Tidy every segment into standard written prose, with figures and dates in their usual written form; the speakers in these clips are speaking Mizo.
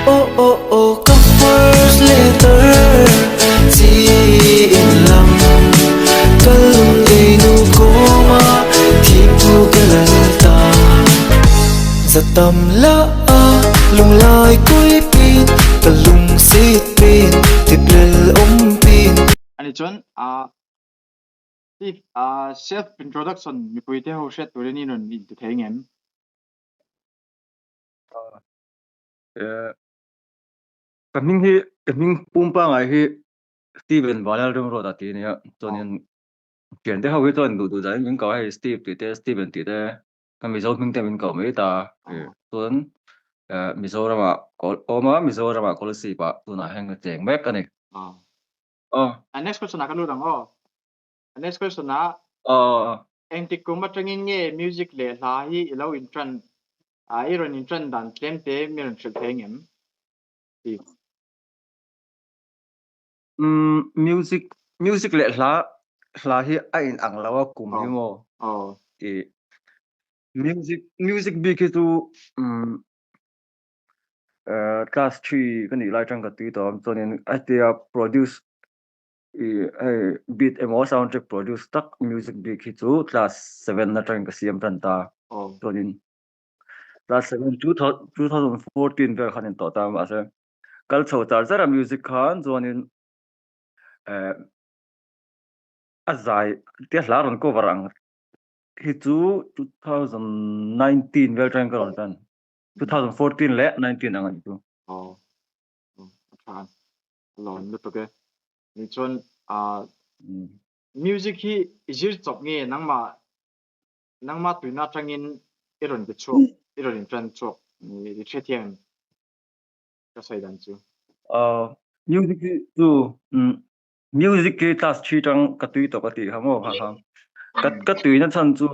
Oh oh oh ka first letter chi in lam ka lunglei nu kawma thi pu ka lal ta za tam la a lunglai kui pin ka lung sit pin tiplel um pin. Ani chuan a Steve a self introduction mipui te ho hriat turin i rawn inti thei ngem? Ka hming hi ka hming pum pangai hi Steven Vanlal Remruata tih a nia chuanin thiante ho hi chuan duh duh danin min ko a hei Steve tih te Steven tih te ka Mizo hming te min ko mai ta chuan Mizoramah ka awm a Mizoramah Kolasib ah tunah hian ka cheng mek a ni. A next question ah ka lut ang aw. A next question ah engtik kum atangin nge music leh hla hi i lo intran i rawn intran dan tlem te mi rawn hrilh thei ngem? Steve. Music music leh hla hla hi a in ang lo a kum hi maw? I music music bik hi chu class 3 ka nih lai tang ka tui tawh a chuanin a tia produce I hei beat emaw soundtrack produce tak music bik hi chu class 7 atangin ka siam tan ta. Chuanin class 7 2014 vel khan in tawh ta mahse kal chho char char a music khan chuanin a zai tia hla rawn cover ang hi chu 2019 vel atangin ka rawn tan. 2014 leh 19 ang a ni chu. Lawm lutuk e. Ni chuan music hi i zir chawp nge nangmah nangmah tuina atangin i rawn ti chhuak i rawn in tan chhuak i hrethiam em ka sawi dan chu. Music hi chu music hi class 3 tang ka tui tawh ka tih kha maw kha kha ka tuina chhan chu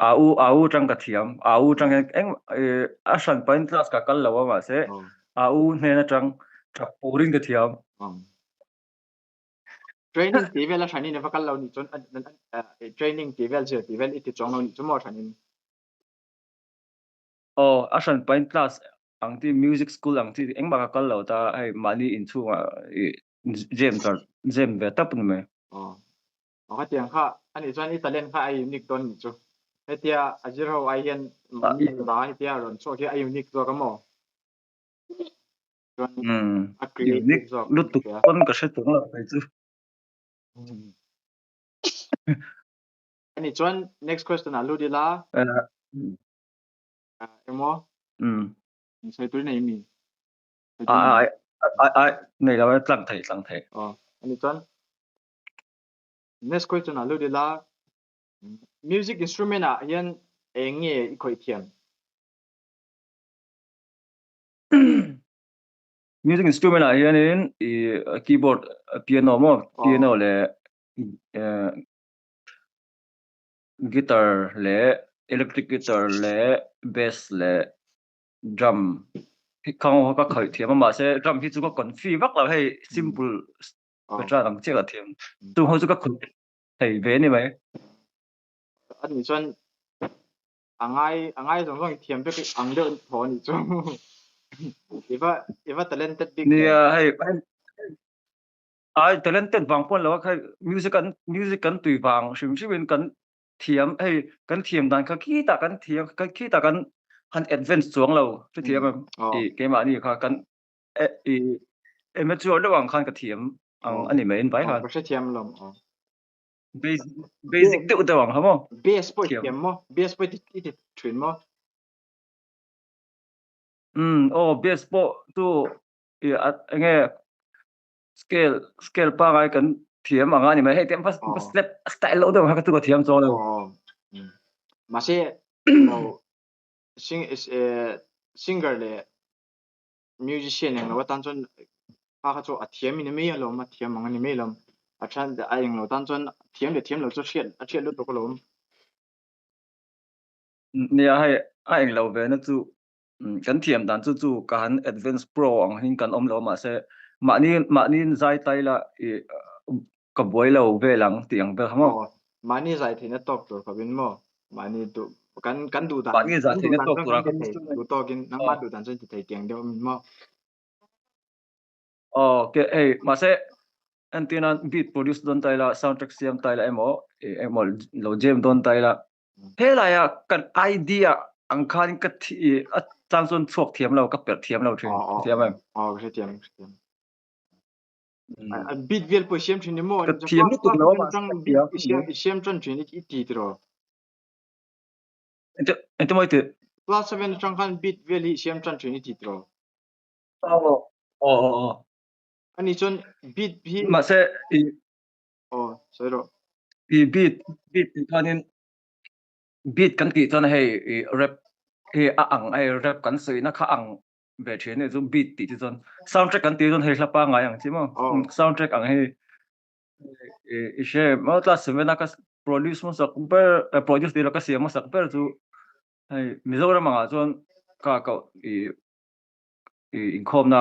A u a u tang ka thiam a u tang hian eng a hran pahin class ka kal lo a mahse a u hnen atang tap turin ka thiam. Training tih vel a hranin i va kal lo nih chuan training tih vel zir tih vel i ti chuang lo nih chu maw hranin? Aw a hran pahin class ang chi music school ang chi engmah ka kal lo ta hei mahni inchhungah i jam char jam ve tap a ni mai. Aw Aw hetiang kha anih chuan i talent kha a unique dawn nih chu. Hetia a zir ho ai hian mahni hla hetia rawn chhuak hi a unique zawk a maw? Chuan a creative Unique zawk lutuk hria. pawn ka hre chuang lo kei chu. Anih chuan next question ah lut ila. Emaw? Sawi tur i nei mi? Ai ai nei lo e tlang thei tlang thei. Aw anih chuan Next question ah lut ila, music instrument ah hian eng nge i khawih thiam? Music instrument ah hianin i keyboard piano maw piano leh guitar leh electric guitar leh bass leh drum hi khang ho ka khawih thiam a mahse drum hi chu ka confi vak lo hei simple Ka tran ang chiah ka thiam. Chung ho chu ka khut thei ve ni mai. Ani chuan a ngai a ngai zawng zawng i thiam vek ang deuh thaw ani chu. I va i va talented bik ve. Nia hei ai talented vang pawh ni lo a kha music an music kan tui vang hrim hrim in kan thiam hei kan thiam dan kha khitah kan thiam khitah kan han advance chuang lo hrethiam em i keimahni kha kan i amateur deuh ang khan ka thiam ang a ni mai in vai khan. Ka hrethiam lawm aw. Basic basic deuh deuh ang kha maw? Bass pawh i thiam maw? Bass pawh i ti thin maw? Um aw bass pawh chu i enge scale scale pangai kan thiam ang a ni mai hei tiang va step style loh deuh ang kha ka chu ka thiam chuang lo. Mahse singer leh musician eng lo atan chuan kha kha chu a thiam in mai alawm a thiam ang a ni mai alawm a then a eng lo tan chuan thiam leh thiam lo chu hriat a hriat lutuk alawm. Nia hei a eng lo ve na chu kan thiam dan chu chu ka han advance pro ang hin kan awm lo mahse mahni mahni zai tai la i ka buai lo vel ang tih ang vel kha maw. Mahni zai theihna tawk tur khawpin maw mahni duh Kan kan duh dan Mahni zah kan duh theihna dan tawk chuan tura kan ti kan thei instrument duh tawkin nangmah duh dan chuan ti thei tiang deuh a ni maw? Aw ke hei mahse entirna beat produce dawn ta ila soundtrack siam ta ila emaw emaw lo jam dawn ta ila helaia kan idea ang khan ka thi a chang chuan chhuak thiam lo ka perh thiam lo thin thiam em? Aw ka hrethiam ka hrethiam. Beat vel pawh i siam thin ni maw? Ka thiam lutuk lo a mahse ka thiam. I siam tan thin i ti tiraw? Engte maw i tih? Class 7 atang khan beat vel hi i siam tan thin i ti tiraw? Aw aw aw. Ani chuan beat hi Mahse i Aw sawi rawh. I beat beat tih khanin beat kan tih chuan hei i rap hi a ang hei rap kan sawina kha ang ve thin a ni chu beat tih chu chuan soundtrack kan tih chuan hei hla pangngai ang chi maw soundtrack ang hi i hre maw class 7 a ka produce hmasak ber produce tih loh ka siam hmasak ber chu hei Mizoram angah chuan ka ka i i inkhawmna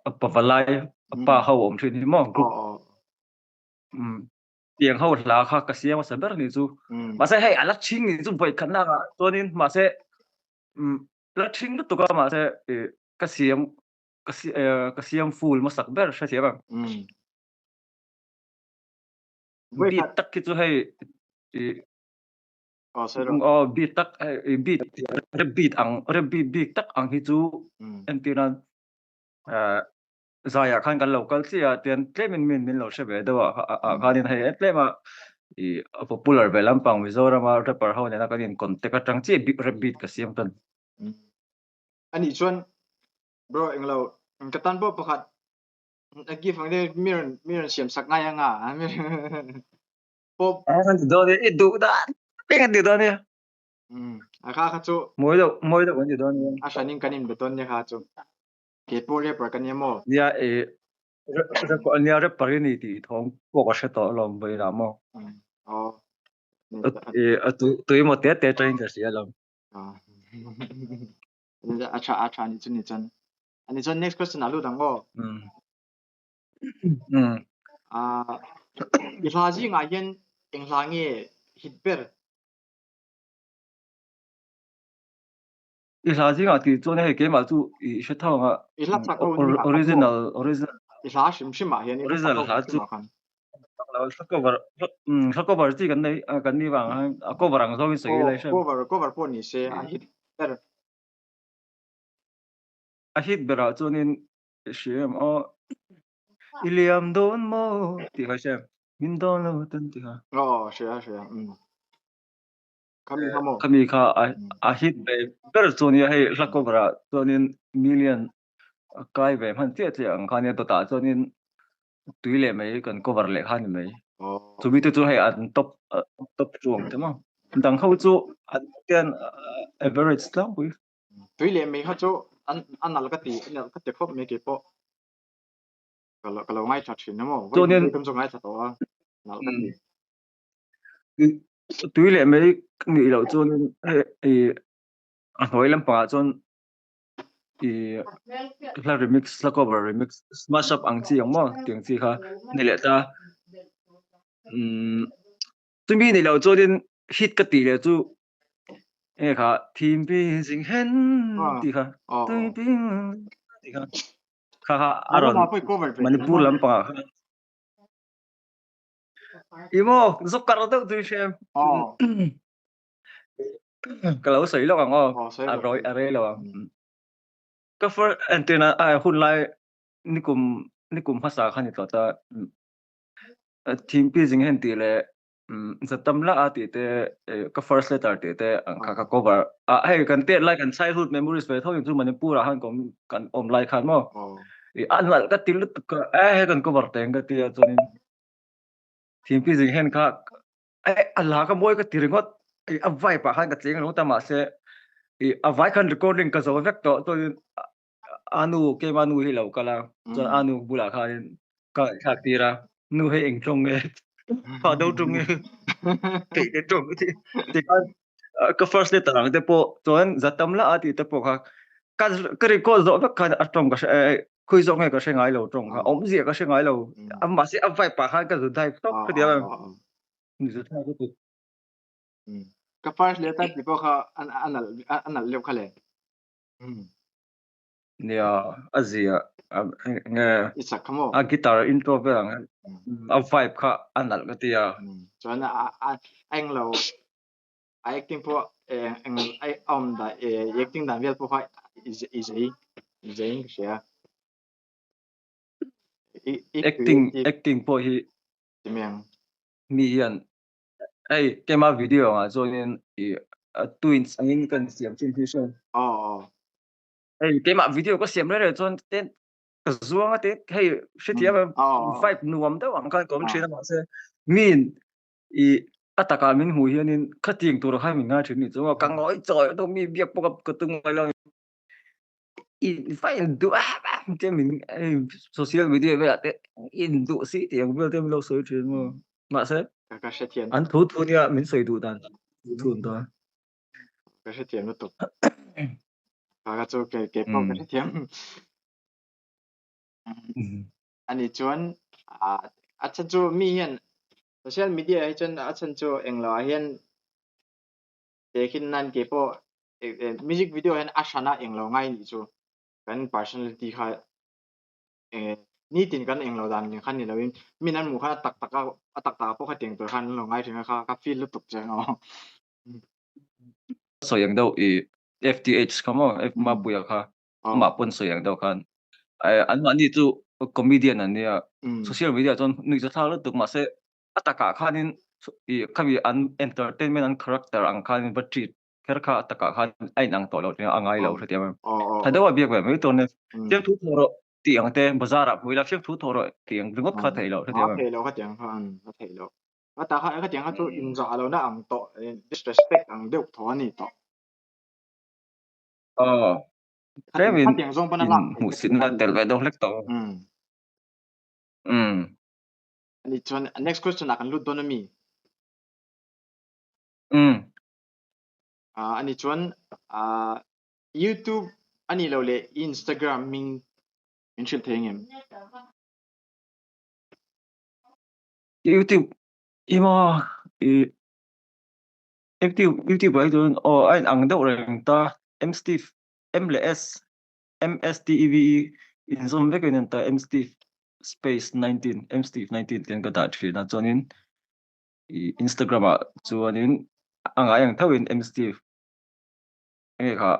a pavalai a pa ho awm thin hi maw group tiang ho hla kha ka siam hmasa ber ni chu mahse hei a la chhing ni chu vawi khatna ah chuanin mahse la ṭhing lutuk a mahse ih ka siam ka si ka siam full hmasak ber hrethiam ang. Beat tak hi chu hei ih aw beat tak hei beat rap beat ang rap beat bik tak ang hi chu entir nan zaiah khan kan lo kal chiah a tian tlemin min min lo hre ve deuh a ah khanin hei tlem a ih a popular ve lampang Mizorama rapper ho nena kan in contact atang chiah rap beat ka siam tan. Anih chuan bro englo ka tan pawh pakhat a gift ang deuh mi rawn mi rawn siam sak ngai anga pawp An ti dawn e i duh dan peng an ti dawn e. A kha kha chu mawi deuh mawi deuh an ti dawn e. A hranin kan in be dawn nia kha chu. Kei pawh rapper ka nia maw? Nia e rapper nia rapper i ni tih thawng pawh ka hre tawh alawm vawiinah maw? Aw. E a tui maw te te atangin ka hria alawm. A tha a tha ni chu ni chuan. Ani chuan next question ah lut ang aw. Ah i hla zingah hian eng hla nge hit ber? I hla zingah tih chuan hei keimah chu i hre tho ang a. I hla chak ho zingah khan maw? Original original. I hla hrim hrim ah hian i hla Original chak ho hla hrim chu hrim ah khan. Hla cover hla cover chi kan nei kan ni vang a a cover ang zawngin sawi ila i hre. Cover cover pawh ni se a hit ber. A hit berah chuanin i hria em aw i liam dawn maw tih kha i hria em min dawn lo tan tih kha. Aw hria hria um. Khami kha maw? Khami kha a hit ve ber chu nia hei hla cover ah chuanin million a kai ve hman chiah chiah ang kha nia dawtah chuanin tui leh mai kan cover leh kha ni mai. Chumi te chu hei an top top chu ang te maw. Dang ho chu an hian average tlangpui. Tui leh mai kha chu an a nalh ka ti a nalh ka ti khawp mai keipawh. Ka lo ka lo ngaithla thin emaw Chuanin vawi tam chu ngaithla tawh a nalh ka ti. Tui leh mai nih loh chuanin hei a hnuai lampangah chuan ih hla remix hla cover remix smash up ang chi ang maw tiang chi kha ni leh ta umm chumi nih loh chuanin hit ka tih leh chu enge kha thim pin zing hen tih kha tui pin tih kha kha kha a rawn Manipur lampangah khan. I maw zuk kar deuh tui hre em? Ka lo sawi lawk ang aw. A rawi a rei lo ang. Ka first entirna a hun lai nikum nikum hmasa khan i tlawt a. Thingpi zing hen tih leh zatam la a tih te ka first letter tih te ang kha ka cover a hei kan tet lai kan childhood memories ve tho in chu Manipur ah khan ka awm kan awm lai khan maw. I a nalh ka ti lutuk a e he kan cover teng ka tia chuanin thingpi zing hen kha e a la ka mawi ka ti ringawt i a vibe ah khan ka cheng ringawt a mahse i a vai khan recording ka zo vek tawh chuanin a nu keima nu hi lo kal a chuan a nu bulah khanin ka ngaihthlak tir a nu hei eng tawng nge pha do tawng nge theih te tawng tikhan ka first letter ang te pawh chuan za tam la a tih te pawh kha ka ka record zawh vek khan a tawng ka hre khawi zawk nge ka hre ngai lo tawng kha awmzia ka hre ngai lo mahse a vibe ah khan ka zu dive tawp ka ti a ni zu thlak lutuk. Ka first letter tih pawh kha a nalh a nalh deuh kha le. Nia, a zia nge I sak kha maw? A guitar intro vel ang a vibe kha a nalh ka ti a. Chuan a a englo a acting pawh eng a awm dan acting dan vel pawh kha i zei i zeiin ka hria. Acting acting pawh hi mi hian hei keima video angah chuanin ih twins angin kan siam thin hi hriat. Hei keimah video ka siam reng reng chuan ten ka zuang a te hei hrethiam em vibe nuam deuh ang khan ka awm thin a mahse miin ih a takah min hmuh hianin khatiang tur khan min ngai thin a nih chuan ka ngawi chawi a mi biak pawh ka tum ngai lo. In duh em em te min social media velah te in duh si tih ang vel te min lo sawi thin maw mahse ka hrethiam an thu thu nia min sawi duh dan thu thu an dawn ka hrethiam lutuk ka ka chu ke ke pawh ka hrethiam ani chuan a chhan chu mi hian social media hi chuan a chhan chu englo ah hian Tehkhin nan ke pawh music video hian a hrana englo ngai nih chu kan personality kha nitin kan englo dan nen khan ni loin min an hmuh khan a tak tak a a tak tak ah pawh kha tiang tur khan an lo ngai thin a kha ka feel lutuk che ang aw. Sawi ang deuh i FTH kha maw F Mapuia kha amah pawn sawi ang deuh khan anmahni chu comedian an nia social media chuan nuihza thlak lutuk mahse a takah khanin ih khami an entertainment an character ang khanin va treat kher kha a takah khan a inang tawh lo a ngai lo hrethiam em. Tha deuh a biak ve mai tur nia fiamthu thawh rawh tih ang te bazar ah hmu ila fiamthu thawh rawh tih ang ringawt kha theih loh hrethiam em. A theih loh khatiang kha a theih loh. A takah khatiang kha chu inzah lohna ang tawh disrespect ang deuh thaw a ni tawh. Aw tlemin inhmuhsitna tel ve deuh hlek tawh. Umm. Ani chuan next question ah kan lut dawn ami? Umm. Ah ani chuan ah YouTube ani lo leh Instagram hming min hrilh thei angem? YouTube ima i YouTube YouTube ah hi chuan aw a in ang deuh reng ta M Steve M leh S M S T E V E inzawm vek a in ta M Steve space 19 M Steve 19 ten ka dah thin a chuanin i Instagram ah chuanin a ngai ang tho in M Steve enge kha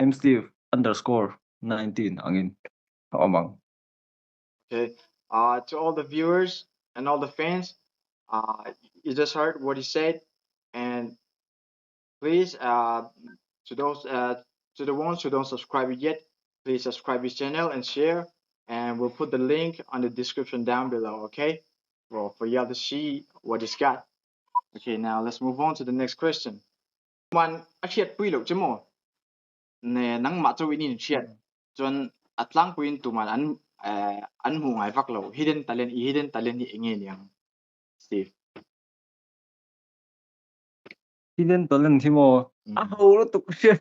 M Steve underscore 19 angin a awm ang. Okay, to all the viewers and all the fans, uh, you just heard what he said, and please, uh, to those, uh, to the ones who don't subscribe yet, please subscribe his channel and share. And we'll put the link on the description down below, okay? Well, for y'all to see what he's got. Okay, now let's move on to the next question. Man, a hriat pui loh che maw? Ne nangmah chu in in hriat chuan a tlangpuiin tuman an an hmuh ngai vak lo hidden talent i hidden talent hi enge niang Steve? Hidden talent hi maw a ho lutuk hria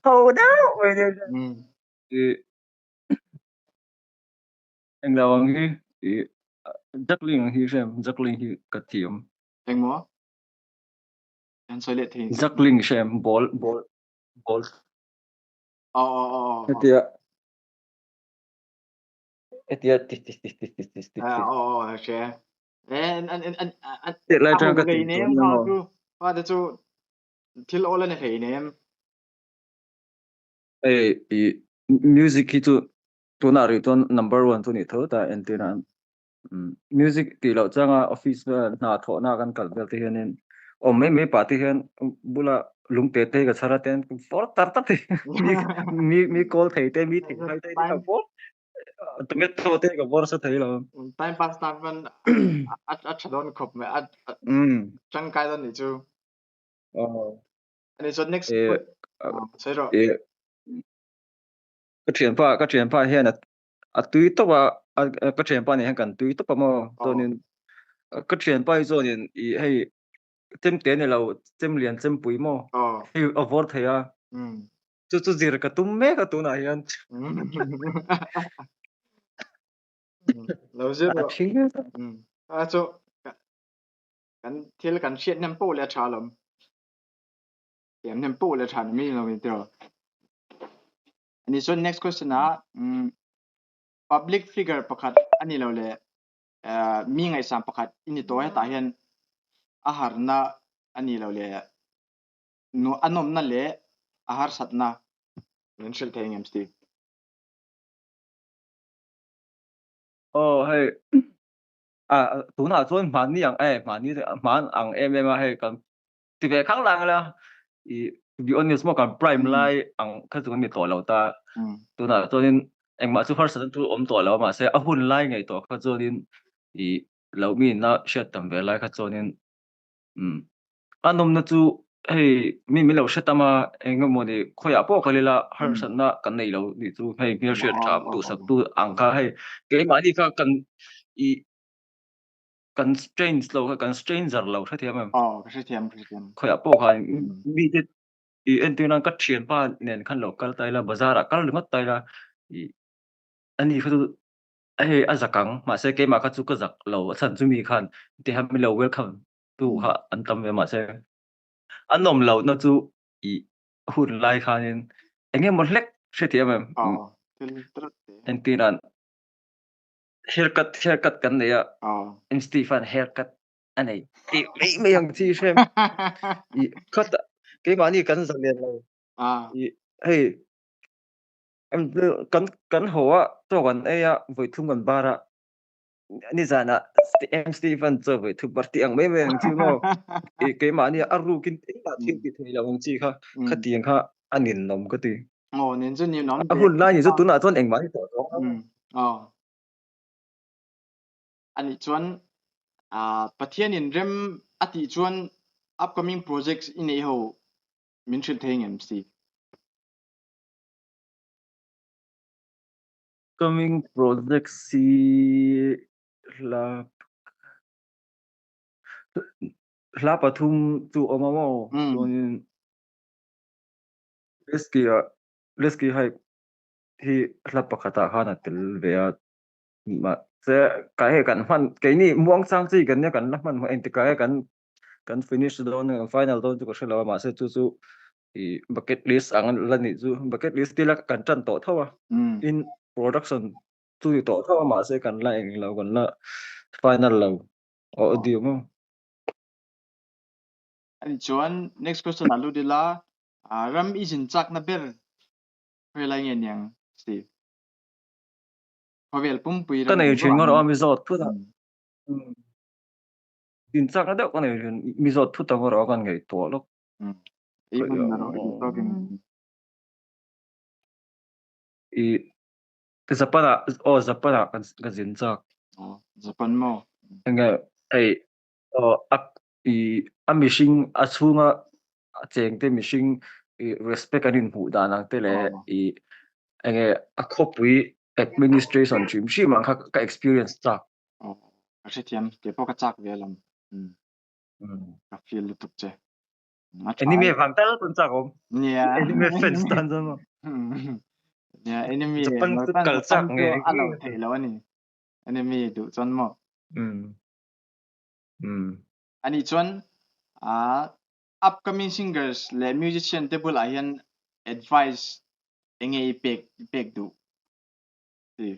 ho deuh mai nia i englo ang hi i juggling ang hi hriam juggling hi ka thiam engmaw an sawi leh thei juggling hriam ball ball ball aw aw aw aw hetia hetia ti ti ti ti ti ti ti aw aw hria Tirh lai atang ka tih tawh nia maw? Fa te chu thil awl a ni hlei nem. Hei i music hi chu tunah rih chuan number one chu nih tho ta entir a music tih loh changa office vel hna thawhna kan kal vel te hianin awm mai mai pah te hian bula lungte te hi ka chhar a ten fawr tar tar thei mi mi call thei te mi thei te ka fawr Tomato te ka bawr sa thei lo. Time pass nan man a a tha dawn khawp mai a tangkai dawn nih chu. Ani chuan next sawi rawh. Ka thianpa ka thianpa hian a tui tawp a ka thianpa nen hian kan tui tawp a maw chuanin ka thianpa hi chuanin ih hei chemte ni lo chemlian chempui maw hei a vawr thei a. Chu chu zir ka tum mek a tunah hian. Lo zir rawh. A chu kan thil kan hriat hnem poh leh a tha alawm. Thiam hnem poh leh tha ni mai lo in tiraw. Ani chuan next question ah um, public figure pakhat ani lo le uh, mi ngaihsan pakhat i ni tawh hetah hian a harna ani lo le nu a nawmna leh a harsatna min hrilh thei ngem Steve? Oh hei a tunah chuan hmanni ang eh hmanni hman ang em em a hei kan ti ve khang lang la i to be honest mo kan prime lai ang kha chu kan ni tawh lo ta tunah chuanin engmah chu harsatna chu awm tawh lo mahse a hun lai ngei tawh kha chuanin i lo mi na hriat tam ve lai kha chuanin um a nawmna chu hei mi min lo hre tam a engemaw ni khawiah pawh kal ila harsatna kan nei lo nih chu hei hmelhriat tha duhsak tu ang kha hei keimahni kha kan i kan strange lo kha kan stranger lo hrethiam em? Aw ka hrethiam ka hrethiam. Khawiah pawh khan mite i entir nan ka thianpa nen khan lo kal ta ila bazar ah kal ringawt ta ila i ani kha chu hei a zak ang mahse keimah kha chu ka zak lo a chhan chu mi khan tiha min lo welcome tu kha an tam ve mahse a nawm lohna chu i hun lai khanin eng emaw hlek hrethiam em? Aw thil trat te. Entir nan haircut haircut kan nei a oh. Stephen haircut a nei tih mai mai ang chi hrem i khat keimahni kan zalen lo ah i hei kan kan haw a chaw kan ei a vawi thum kan bar a nizanah M Stephen chaw vawi thum bar tih ang mai mai ang chi maw i keimahni a rukin engmah thil ti thei lo ang chi kha khatiang kha a ninawm ka ti Aw nen chu ninawm a hun lai ni chu tunah chuan engmah hi tawh tawh aw ani chuan ah Pathianin rem a tih chuan upcoming projects i neih ho min hrilh thei ngem Steve? Upcoming projects hi hla hla pathum chu awm a maw chuanin Lesky ah Lesky Hype hi hla pakhatah khan a tel ve a mahse ka hei kan hman keini muangchang chi kan nia kan la hman hmawh engtikah nge kan kan finish dawn nge kan final dawn chu ka hre lo a mahse chu chu ih bucket list ang la nih chu bucket list te la kan tan tawh tho a in production chu ni tawh tho a mahse kan la eng lo kan la final lo audio maw. Ani chuan next question ah lut ila ram i zin chakna ber khawi lai nge niang Steve? Khawvel pumpui ram. Ka nei thin ngawt a mi zawt thut a. Zin chakna deuh ka nei thin mi zawt thut ang erawh kan ngaihtuah lawk. I hmun erawh i duh tawkin. I Japan ah aw Japan ah ka zin chak. Japan maw? Enge hei aw a i a mihring a chhunga a chengte mihring i respect an inhmuh dan ang te leh i enge a khawpui administration hrim hrim ang kha ka experience chak. Aw ka hrethiam keipawh ka chak ve alawm ka feel lutuk che. Anime vang tal pawn chak awm. Nia. Anime fans tan chuan maw. Nia anime Japan chu kal chak nge. A lo theih loh a ni. Anime duh chuan maw. Ani chuan upcoming singers leh musician te bulah hian advice enge i pek i pek duh ti?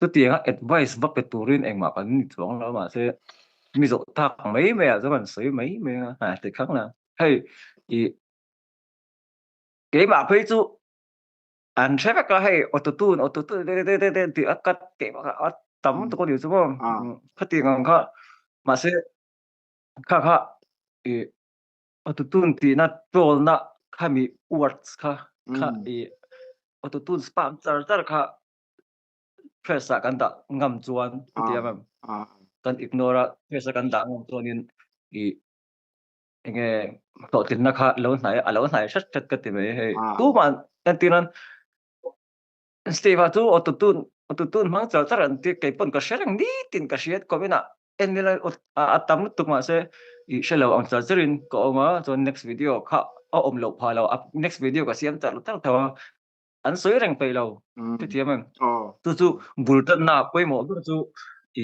Chutianga advice va pe turin engmah kan ni chuang lo mahse mi zawh tak mai mai ah chuan kan sawi mai mai a ha ti khang la hei i keimah phei chu An hre vek a hei auto tune auto tune te te te te tih a cut teh vak a tam lutuk a ni chu maw khatiang ang kha mahse kha kha ih auto tune tihna troll na khami words kha kha ih auto tune spam char char kha press ah kan dah ngam chuan hetiang em kan ignore a press a kan dah ngam chuanin ih enge hlawhtlinna kha lo hnai a lo hnai hret hret ka ti mai hei tuman entir nan Steve a chu auto tune auto tune hmang char char an ti kei pawn ka hre reng nitin ka hriat comment ah en ila a tam lutuk mahse i hre lo ang char char in ka awm a chuan next video kha a awm loh phah lo a next video ka siam char char tho a an sawi reng peih lo hetiang em chu chu bul tanna pawimawh ber chu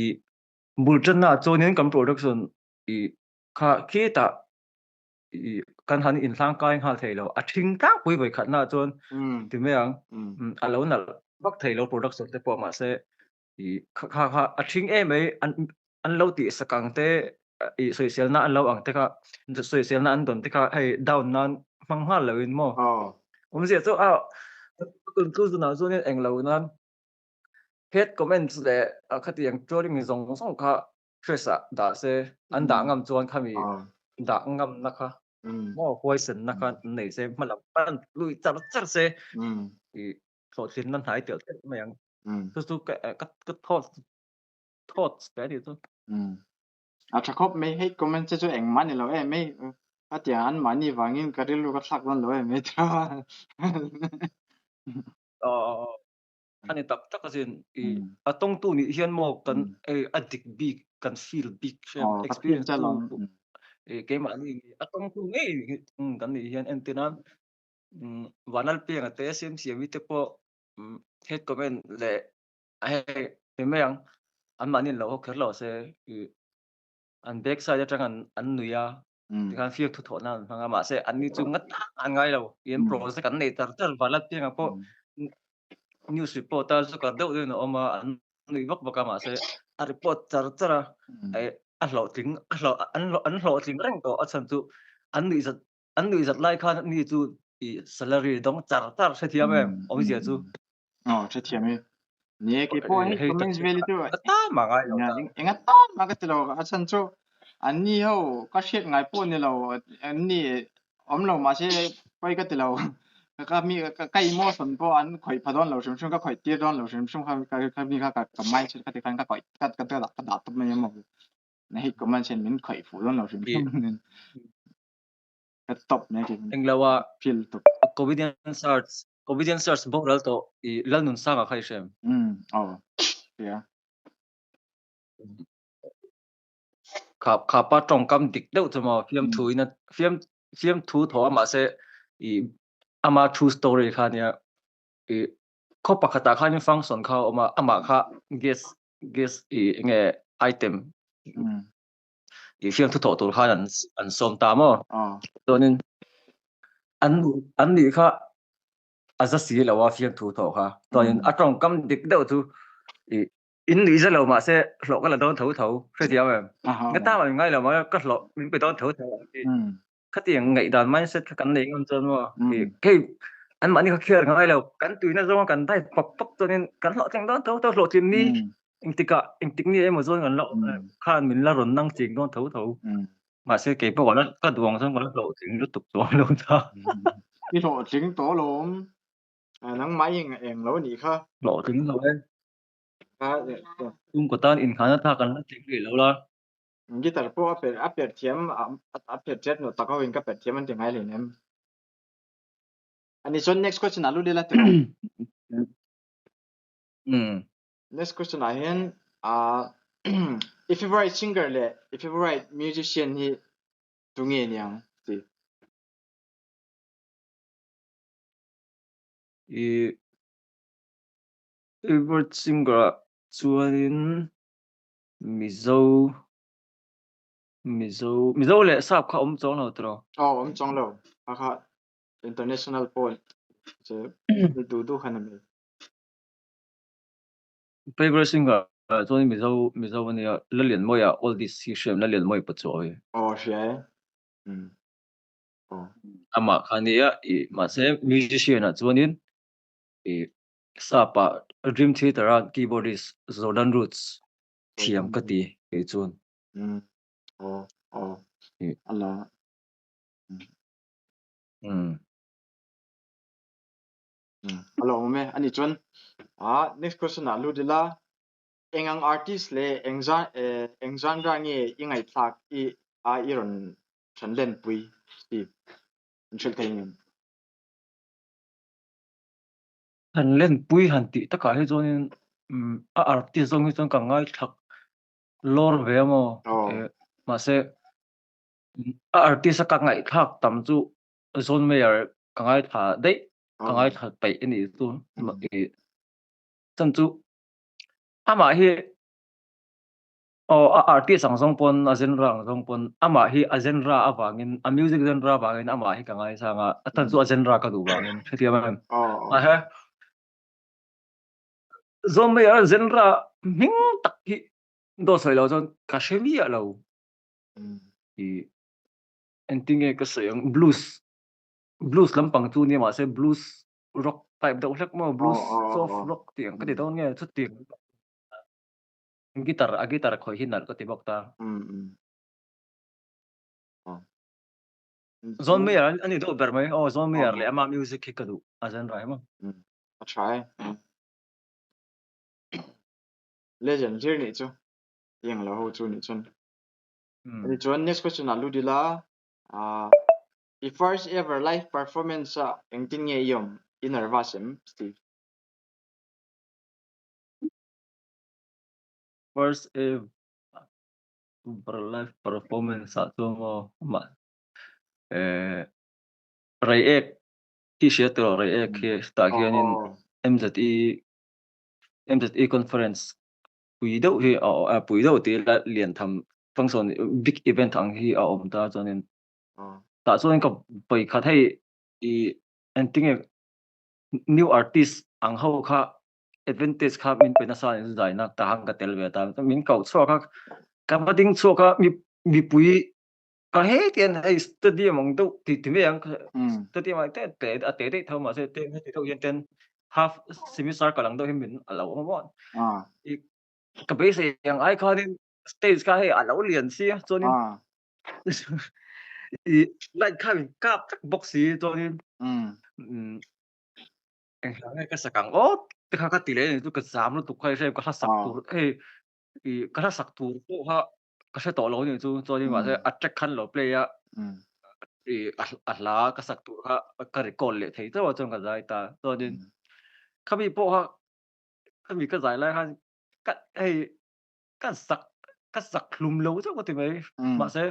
i bul tanna chuanin kan production i. Kha khitah i kan han inhlangkai nghal thei lo. A ṭhing tlangpui vawi khatna chuan ti mai ang. A lo nalh vak thei lo production te pawh mahse i kha kha kha a ṭhing em mai an an lo tih sak ang te i sawiselna an lo ang te kha sawiselna an dawn te kha hei down nan hmang nghal lo in maw. Awmzia chu a conclusion ah chuan eng lo nan hate comments leh khatiang trolling zawng zawng kha stress ah dah se an dah ngam chuan khami dah ngamna kha maw huaisenna kha an nei se hma lam pan lui char char se i hlawhtlinna hnai telh telh mai ang. Chu chu ka ka ka thoughts thoughts te anih chu. A tha khawp mai hei comment che chu engmah ni lo em mai a tiang an mahni vangin ka rilru ka thlak dawn lo em mai tiraw. Aw A ni tak tak asin. I a tawngtu nih hian maw kan ei a dik bik kan feel bik hrem experience tu i keimahni a tawngtu ngei kan nih hian entir nan Vanlalpianga te Siamsiami te pawh hate comment leh hei ti mai ang anmahni an lo haw kher lo se i an back side atang an an nui a tikhan fiak thu thawh nan an hmang a mahse anni chu nga tak an ngai lo i an project an nei tar tar Vanlalpianga pawh news report a zu kar deuh deuhin a awm a an nui vak vak a mahse a report char char a a hlawhtling a hlawh an an hlawhtling reng tawh a chhan chu an nuih zat an nuih zat lai khan mi chu i salary dawng char char hrethiam em awmzia chu. Aw hrethiam e. Ni e keipawh hei comments vel hi chu atan mah ngai lo ta. Eng atan mah ka ti lo a chhan chu anni ho ka hriat ngai pawh ni lo anni awm lo mahse pawi ka ti lo ka mi ka emotion pawh an khawih pha dawn lo hrim hrim ka khawih tir dawn lo hrim hrim kha ka mi kha ka mindset kha tikhan ka khawih ka ka ka dah tawp mai emaw hei comments hian min khawih fuh dawn lo hrim hrim. Ka tawp mai ke. Englo a feel tawp. Comedian search comedian search boral tawh i Lalnunsanga kha i hrem. Aw. Hria. Kha kha pa tawngkam dik deuh chu maw fiamthu in a fiam fiamthu thaw a mahse i ama true story kha nia i khaw pakhatah khanin function kha a awm a amah kha guest guest i enge item tih fiamthu thawh tur khan an an sawm ta maw chuanin an an nih kha a za si lo a fiamthu thawh kha chuanin a tawngkam dik deuh chu ih in nuih za lo mahse hlawh ka la dawn tho tho hrethiam em ka ta mah ngai lo mahse ka hlawh min pe dawn tho tho ang tih khatiang ngaihdan mindset kha kan nei ngam chuan maw ih hei anmahni kha khiar ngai lo kan tuina zawnga kan dai pawp pawp chuanin kan hlawhtling dawn tho tho hlawhtlin ni Engtikah engtik nge emaw zawn kan la khan min la rawn nang ching dawn tho tho. Mahse kei pawh ka la ka duh ang chuan ka la hlawhtling lutuk chuang lo ta. I hlawhtling tawh alawm. Nangmah i eng lo anih kha. Hlawhtling lo e. Chhungkaw tan inkhana thlak kan la tling rih lo la. Guitar pawh a per a per thiam a per chet nawh tak ho in ka per thiam an ti ngai hlei nem. Ani chuan next question ah lut ila tiraw? Next question ah hin i favorite singer le i favorite musician hi tunge niang ti? I favorite singer ah chuanin Mizo Mizo Mizo leh Sap kha awm chuang lo tiraw? Aw awm chuang lo. Kha kha international pawh che duh duh khan a ni. Favorite singer chuan Mizo Mizo ania Lalianmawia all this hi hriam Lalianmawia Pachuau hi. Aw hria e. Um. Aw. Amah kha ania i mahse musician ah chuanin i sap ah Dream Theater a keyboardist Jordan Roots thiam ka ti kei chuan. Um. Aw aw. Ala. Um. A lawmawm e. Ani chuan ah next question ah lut ila eng ang artist leh eng zan eng genre nge i ngaihthlak i a i rawn than len pui Steve min hrilh thei ngem? Than len pui han tih takah hi chuanin a artist zawng hi chuan ka ngaithlak lawr ve a maw mahse a artist a ka ngaihthlak tam chu John Mayer ka ngaithla daih ka ngaithla peih a nih chu i chan chu amah hi Aw a artist ang zawng pawn a genre ang zawng pawn amah hi a genre avangin a music genre avangin amah hi ka ngaisang a, a chhan chu a genre ka duh vangin hrethiam em? Ahe John Mayer a genre hming tak hi dawt sawi lo chuan ka hre miah lo. I engtinge ka sawi ang blues blues lampang chu nia mahse blues rock type deuh hlek maw blues soft rock tih ang ka ti dawn nge chutiang Guitar a guitar khawih hi nalh ka ti bawk ta. John Mayer a ni deuh ber mai. Aw John Mayer leh ama music hi ka duh a genre hi maw. A tha e. Legend hlir nih chu. Tiang lo ho chu nih chuan. Ani chuan next question ah lut ila. I first ever live performance ah engtin nge i awm? I nervous em Steve? First ever live performance ah chuan maw amah eh Reiek hi hria tawh lo Reiek hi tah hianin MZE MZE conference pui deuh hi a pui deuh tih ila lian tham function big event ang hi a awm ta chuanin tah chuan ka vawikhat hei ih engtinge new artist ang ho kha advantage kha min pe nasa in zaina ta han ka tel ve ta min kau chhuak a ka va ding chhuak a mi mipui ka he tian hei stadium ang deuh ti ti mai ang stadium ang te te a te deuh tho mahse te heti deuh hian ten half semi circle ang deuh hi min a lo awm a i ka beisei ang ai khanin stage kha hei a lo lian si a chuanin i light kha min kap tak bawk si chuanin Eng hla nge ka sak ang aw te kha ka ti leh a ni chu ka zam lutuk kha hei ka hla sak tur hei ih ka hla sak tur pawh kha ka hre tawh lo a ni chu chuanin mahse a track khan lo play a ih a hla ka sak tur kha ka record leh thei chauh a chuan ka zai ta chuanin khami pawh kha khami ka zai lai khan ka hei ka sak ka sak hlum lo chauh ka ti mai mahse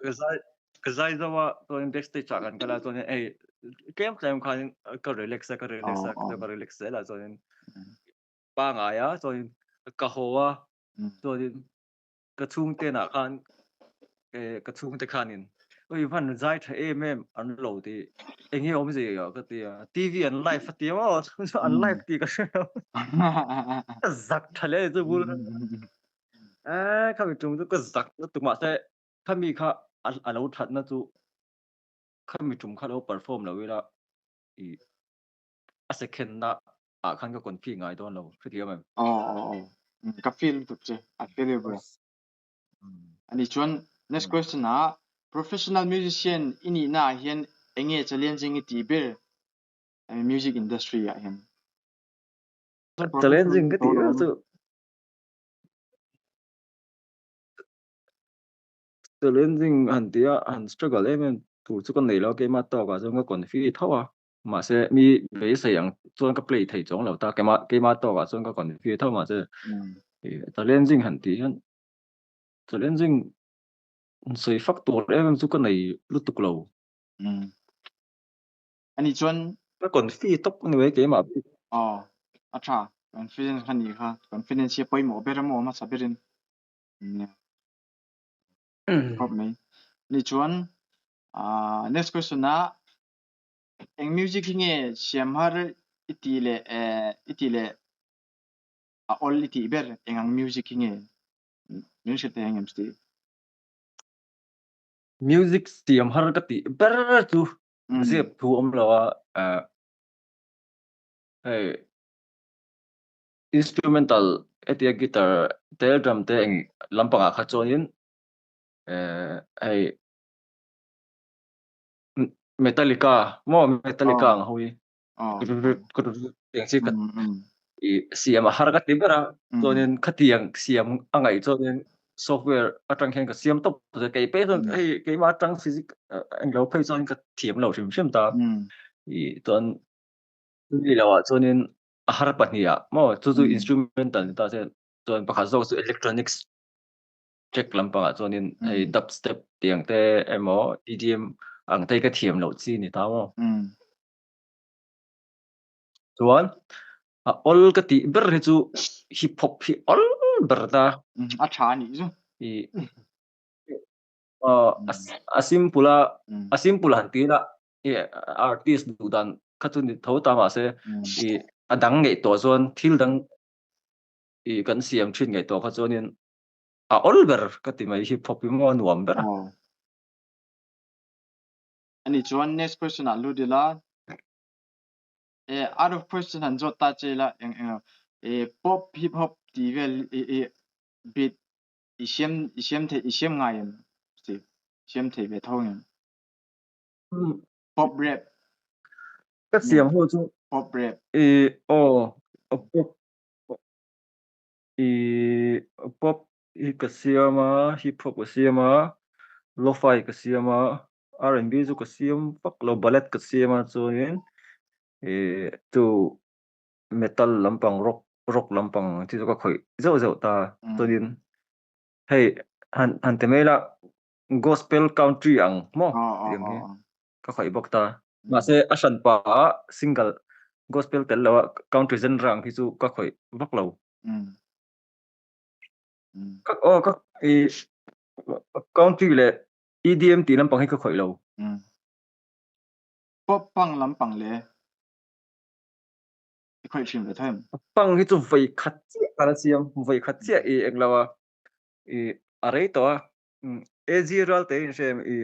Ka zai ka zai zo a chuan backstage ah kan kal a chuan hei tlem tlem khan ka relax a ka relax a ka relax zel a chuan pangai a chuan ka haw a chuan ka chhungte ah khan ka chhungte khanin ui hman zai tha em em an lo ti eng nge awmzia ka ti a T_V an live a ti maw an live tih ka hre lo ka zak tha hle chu bul Eh, khami tum chu ka zak lutuk mahse khami kha a lo thatna chu khami tum kha lo perform lo ila i a second na ah khan ka confi ngai dawn lo hrethiam em? Aw aw aw ka feel lutuk che I feel you bro. Ani chuan next question ah professional musician i nihna ah hian enge challenging i tih ber music industry ah hian? Challenging ka tih ber chu Challenging han tih a, han struggle em em tur chu ka nei lo a, keimah tawkah chuan ka confi tho a, mahse mi beisei ang chuan ka play thei chuang lo ta, keimah keimah tawkah chuan ka confi tho mahse challenging han tih hian challenging sawi fak tur em em chu ka nei lutuk lo. Ani chuan ka confi tawp a ni mai keimah. Aw, a tha. Confidence kha ni kha. Confidence hi a pawimawh ber a maw hmasa berin. Nia. Khawp mai. Ni chuan ah next question ah eng music hi nge siam har i tih leh eh i tih leh a awl i tih ber eng ang music hi nge min hrilh thei ang em Steve? Music siam har ka tih ber chu zep thu awm lo a eh hei instrumental hetia guitar te drum te eng lampangah kha chuanin eh hei Metallica maw Metallica ang ho hi tiang chi ka ih siam a har ka ti ber a chuanin khatiang siam a ngaih chuanin software atang hian ka siam tawp kei pek chuan hei keimah atang physic englo phei chuan ka thiam lo hrim hrim ta ih chuan chumi loh ah chuanin a har pahnih ah maw chu chu instrumental ni ta se chuan pakhat zawk chu electronics track lampangah chuanin hei dubstep tiang te emaw E_D_M ang te hi ka thiam loh chi ni ta maw. Chuan a awl ka tih ber hi chu hip hop hi awl ber ta. A tha a nih chu. I a simple a, a simple han ti ila i artist duh dan kha chu ni tho ta mahse i a dang ngaihtuah chuan thil dang i kan siam thin ngaihtuah kha chuanin a awl ber ka ti mai hip hop hi maw a nuam ber a. Ani chuan next question ah lut ila eh out of question han zawt ta che ila eng eng eh pop hip hop tih vel i i beat i siam i siam thei i siam ngai em Steve siam thei ve tho em pop rap ka siam ho chu pop rap i aw pop i pop hi ka siam a hip hop ka siam a lo-fi ka siam a R&B chu ka siam vak lo ballet ka siam a chuanin ih chu metal lampang rock rock lampang chi chu ka khawih zeuh zeuh ta chuanin hei han han ti mai la gospel country ang maw tih ang hi ka khawih bawk ta mahse a hran pa ah single gospel tel lo a country genre ang hi chu ka khawih vak lo. Ka aw ka ih country leh EDM tih lampang hi ka khawih lo. Pop pang lampang le i khawih thin ve thaim. Pang hi chu vawi khat chiah ka la siam, vawi khat chiah i eng lo a, i a rei tawh a. AG ral te in hre em i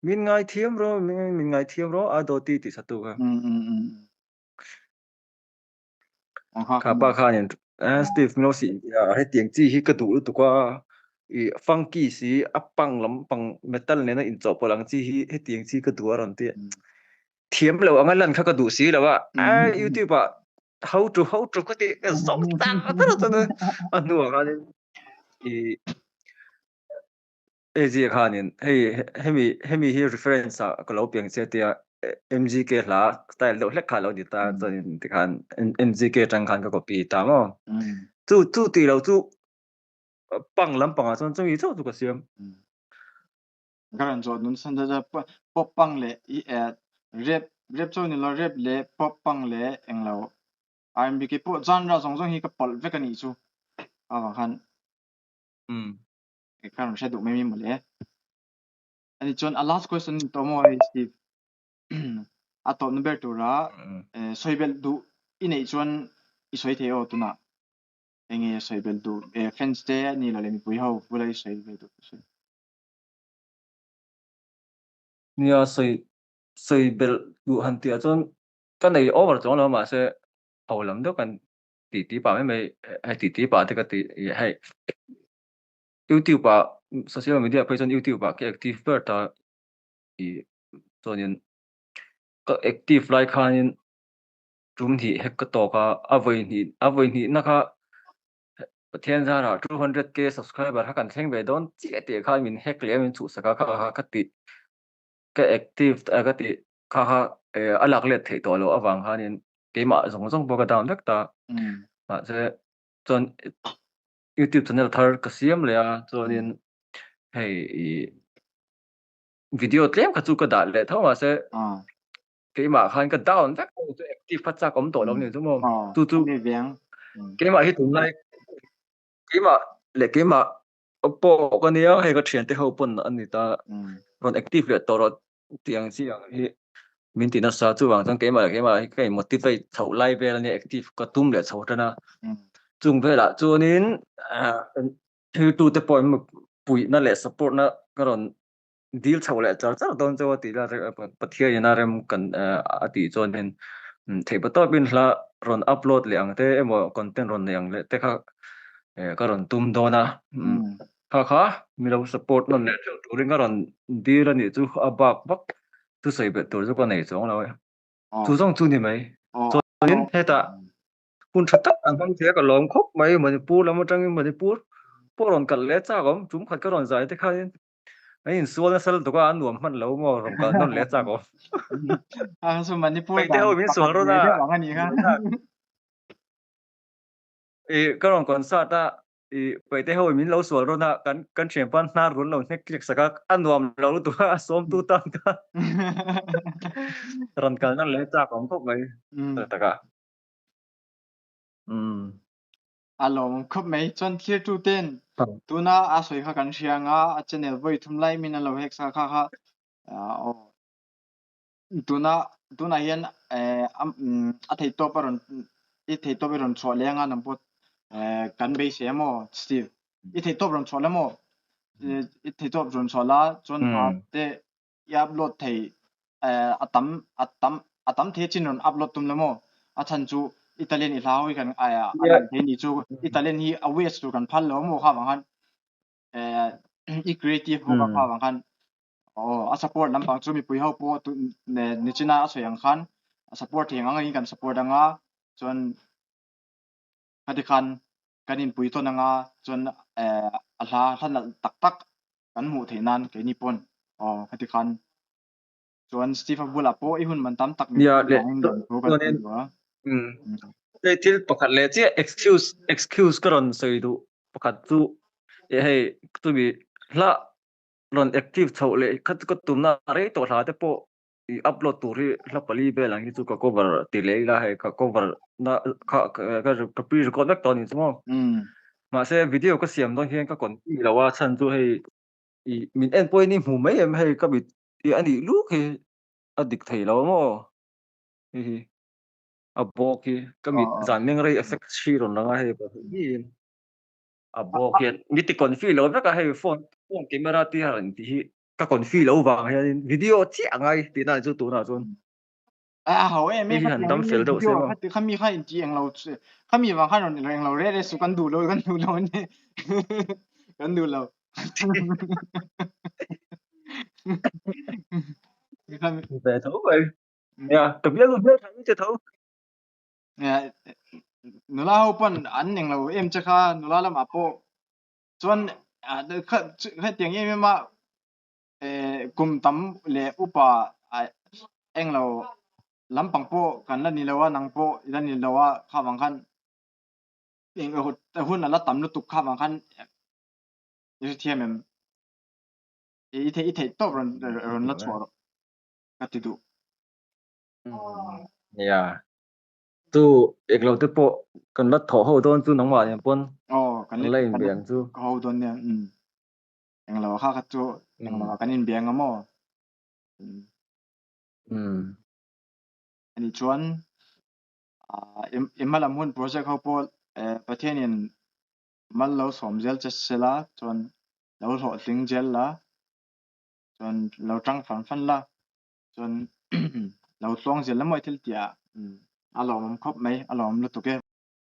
min ngai thiam rawh, min ngai thiam rawh a dawti tih satu kha. Kha pa khanin Steve min lo sih a hetiang chi hi ka duh lutuk a i funky si a pang lampang metal nena inchawhpawlh ang chi hi hetiang chi ka duh a rawn ti a thiam lo anga lan kha ka duh si lo a YouTube ah how to how to ka tih ka zawng tak tak a chuan a hnuah khanin i Hei zia khanin hei hemi hemi hi reference ah ka lo piang che tia MGK hla style deuh hlek kha lo ni ta chuanin tikhan MGK atang khan ka copy ta maw. Chu chu tih loh chu pang lampangah chuan chumi chauh chu ka siam. Ka rawn zawh nun san zat a pop pang leh i rap rap chauh ni lo rap leh pop pang leh englo R&B keipawh genre zawng zawng hi ka pawlh vek a nih chu avang khan. Ka rawn hre duh mai mai mawle. Ani chuan a last question ni tawh maw hei Steve. A tawpna ber tura sawi belh duh i neih chuan i sawi thei aw tunah. Enge sawi belh duh fans te a ni lo leh mipui ho bula i sawi ve duh sawi. Nia sawi sawi belh duh han tih ah chuan ka nei over chuang lo mahse ho lam deuh kan ti ti pah mai mai hei ti ti pah te ka ti hei YouTube ah social media phei chuan YouTube ah ka active ber ta i chuanin ka active lai khanin tum hnih hek ka tawk a a vawi hnih a vawi hnih na kha Pathian zarah 200k subscriber kha kan thleng ve dawn chiah tih khan min hack leh a min chhuhsak a kha kha ka tih ka active ka tih kha kha a lak let theih tawh loh avang khanin keimah zawng zawng pawh ka down vek ta. Mahse chuan YouTube channel thar ka siam leh a chuanin hei ih video tlem kha chu ka dah leh tho mahse keimah khan ka down vek chu active kha chak awm tawh lo ni chu maw chu chu keimah hi tunlai keimah leh keimah pawh ka nia hei ka thiante ho pawn an ni ta rawn active leh tawh rawh tih ang chi ang hi min ti nasa chuvang chuan keimah leh keimah hi ka in motivate chhoh lai vel ania active ka tum leh chho tan a chung velah chuanin thiltu te pawh puihna leh support na ka rawn dil chho leh char char dawn chauh a tih la Pathian in a rem kan a tih chuanin theihpa tawpin hla rawn upload leh ang te emaw content rawn nei ang leh te kha ka rawn tum dawn a kha kha mi lo support nawn leh theuh turin ka rawn dil a nih chu a bak vak thusawi belh tur chu ka nei chuang lo e chu zawng chu ni mai chuanin hetah hun tha tak an hmang thei a ka lawm khawp mai Manipur lam atangin Manipur pawh rawn kalh leh chak awm tum khat ka rawn zai te khanin an insual nasa lutuk a an nuam hman lo maw rawn kalh nawn leh chak awm Manipur Paihte ho min sual rawn a I ka rawn concert a i Paihte ho min lo sual rawn a kan kan thianpa hnar run lo hnek tlik sak a a nuam lo lutuk a a sawmtu tan kha rawn kalna leh chak awm khawp mai tak tak a. A lawmawm khawp mai. Chuan thlirtu ten tuna a sawi kha kan hria anga a channel vawi thum lai min an lo hek sa kha kha aw tuna tunah hian a theihtawp a rawn i theihtawp i rawn chhuah leh anga nang pawh kan beisei a maw Steve i theihtawp rawn chhuah la maw i theihtawp rawn chhuah la chuan hna te i upload thei a tam a tam a tam thei chin rawn upload tum la maw a chhan chu i talent i hlau hi kan a lang thei ni chu i talent hi a waste tur kan phal lo maw kha vang khan i creative bawk a kha vang khan aw a support lampang chu mipui ho pawh tu nichina a sawi ang khan a support thei ang angin kan support anga chuan khati khan kan inpui tawn anga chuan a hla hla nalh tak tak kan hmuh theih nan keini pawn aw khati khan chuan Steve a bulah pawh i hun man tam tak min vangin rawn thu kan sawi duh a. Hei thil pakhat leh chiah excuse excuse ka rawn sawi duh pakhat chu hei chumi hla rawn active chhoh leh kha chu ka tumna rei tawh hla te pawh i upload tur hi hla pali vel ang hi chu ka cover ti leh ila hei ka cover na kha ka pre record vek tawh a ni chu maw. Mahse video ka siam dawn hian ka confi lo a chhan chu hei i min en pawhin i hmu mai em hei ka mit hi a nih luk hi a dik thei lo maw hei hi a bawk hi ka mit zan meng rei effect hri rawn lang a hei pahnih a bawk hian mi ti confi lo vek a hei phone phone camera te hian rawn tih hi ka confi lo vang hianin video chiah a ngai tihna chu tunah chuan a ho em hei hi han dam fel deuh se maw khami kha in ti englo khami vang khan rawn englo re re su kan duh lo kan duh lo ni kan duh lo ve tho mai ya ka bial hmel tha che tho nula ho pawn an englo em che kha nula lamah pawh chuan hetiang em em a kum tam leh upa englo lampang pawh kan la ni lo a nang pawh i la ni lo a kha vang khan hun a la tam lutuk kha vang khan i hrethiam em i theih i theih tawp rawn rawn la chhuah rawh ka ti duh. Nia chu englo te pawh kan la thawh ho dawn chu nangmah nen pawn aw kan la inbe ang chu. Ka ho dawn nia umm englo kha kha chu englo ah kan inbe ang a maw umm ani chuan i hma lam hun project ho pawh Pathianin mal lo sawm zel che sela chuan lo hlawhtling zel la chuan lo tang fan fan la chuan lo tluang zel la maw i thil tih ah a lawmawm khawp mai a lawmawm lutuk e.